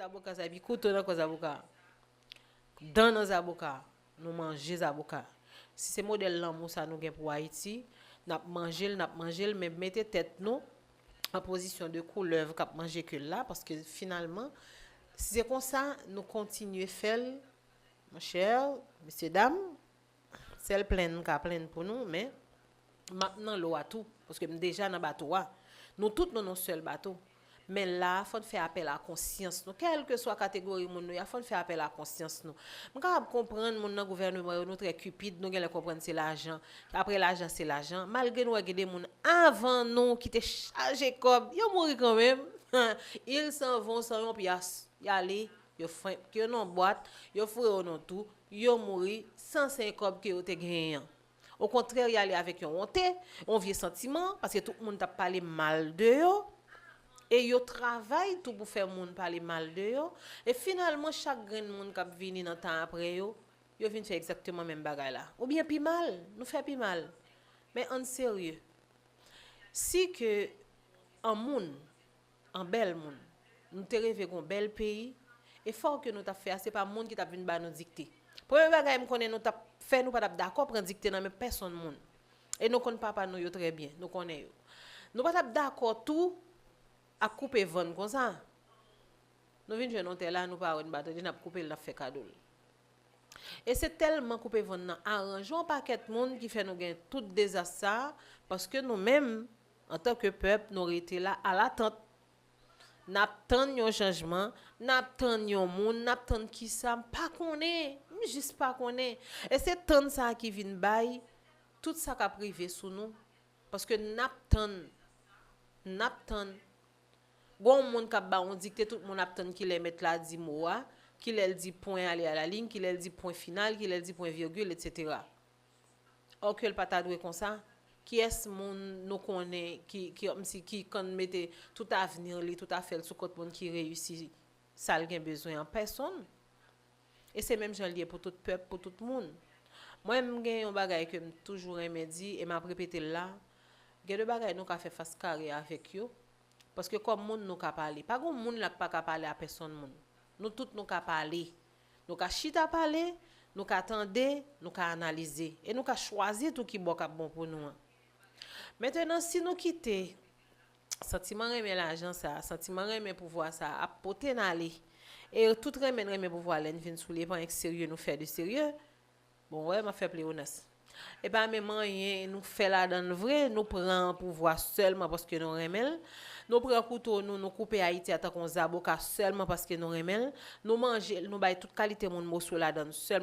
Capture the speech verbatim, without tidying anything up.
Zaboka sa, epi kouto nan kò zaboka. Dan nan zaboka. Nou manje zaboka. Si se modèl lanmou sa nou gen pou Ayiti, n ap manje l, n ap manje l, men mete tèt nou an pozisyon de koulèv k ap manje ke l la, paske finalman, si se konsa, nou kontinye fè l, monchè, mesye dam, sèl plenn m ka plenn pou nou, men m ap nan lo a tou, paske m deja nan bato a. Nou tout nou nan sèl bato. Men la a, fò n fè apèl a konsyans nou. Kèlkeswa kategori moun nou ye, fò n fè apèl a konsyans nou. M kapab konprann moun nan gouvènman yo, nou trè cupide, nou genlè konprann se lajan. Apre lajan, se lajan. Malgre nou wè gen de moun avan nou ki te chaje kòb, yo mouri kanmenm. Ils s'en vont sans yon pyas. Y ale, yo fwenk yo nan bwat, yo foure yo nan tou, yo mouri san se kòb ke yo te genyen an. Okontrè, y ale avèk yon wonte, yon vye santiman, paske tout moun t ap pale mal de yo, e yo travay tou pou fè moun pale mal de yo, e finalman, chak grenn moun k ap vini nan tan apre yo, yo vin fè egzakteman menm bagay la. Oubyen pi mal, nou fè pi mal. Men ann serye. Si ke an moun, an bèl moun, nou te reve gon bèl peyi, efò ke nou t ap fè a, se pa moun ki t ap vin ba nou dikte. Premye bagay m konnen nou t ap fè, nou pa t ap dakò pran dikte nan men pèsonn moun. E nou konn papa nou yo trè byen, nou konnen yo. Nou pa t ap dakò tou ap koupe vann konsa. Nou vin jwenn yon tè la, nou pa wè, n pa tande, n ap koupe l, n ap fè kado l. E se tèlman koupe vann nan aranje yon pakèt moun ki fè nou gen tout dezas sa a, paske nou menm, antanke pèp, nou rete la alatant. N ap tann yon chanjman, n ap tann yon moun, n ap tann kisa, m pa konnen, m jis pa konnen. E se tann sa a ki vin bay tout sa k ap rive sou nou, paske n ap tann, n ap tann. Gon moun k ap ba w yon dikte, tout moun ap tann kilè mèt la di mo a, kilè l di pwen ale a la liy, kilè l di pwen final, kilè l di pwen virgil, etsetera. Or ke l pa ta dwe konsa. Kiyès moun nou konnen ki, ki, kòmsi ki konn mete tout avni li, tout afè l sou kont moun ki reyisi sa l gen bezwen an? Pèsonn. E se menm jan l ye pou tout pèp, pou tout moun. Mwen, m gen yon bagay ke m toujou renmen di, e m ap repete l la, gen de bagay nou ka fè fas kare avèk yo, paske kòm moun, nou ka pale. Pa gen moun la k pa ka pale a pèsonn moun. Nou tout, nou ka pale. Nou ka chita pale, nou ka tande, nou ka analize. E nou ka chwazi tou ki bò k ap bon pou nou an. Mentenan, si nou kite santiman renmen lajan sa, santiman renmen pouvwa sa ap pote n ale, e tout renmen n renmen pouvwa, lè n vin sou li, e pa anyen k serye nou fè de serye, bon, wè, m ap fè pleyonas. E pa menm anyen nou fè ladan l vre, nou pran pouvwa sèlman paske nou renmen l. Nou pran kouto nou, nou koupe Ayiti a tankou yon zaboka sèlman paske nou renmen l. Nou manje l, nou bay tout kalite moun moso ladan l sèlman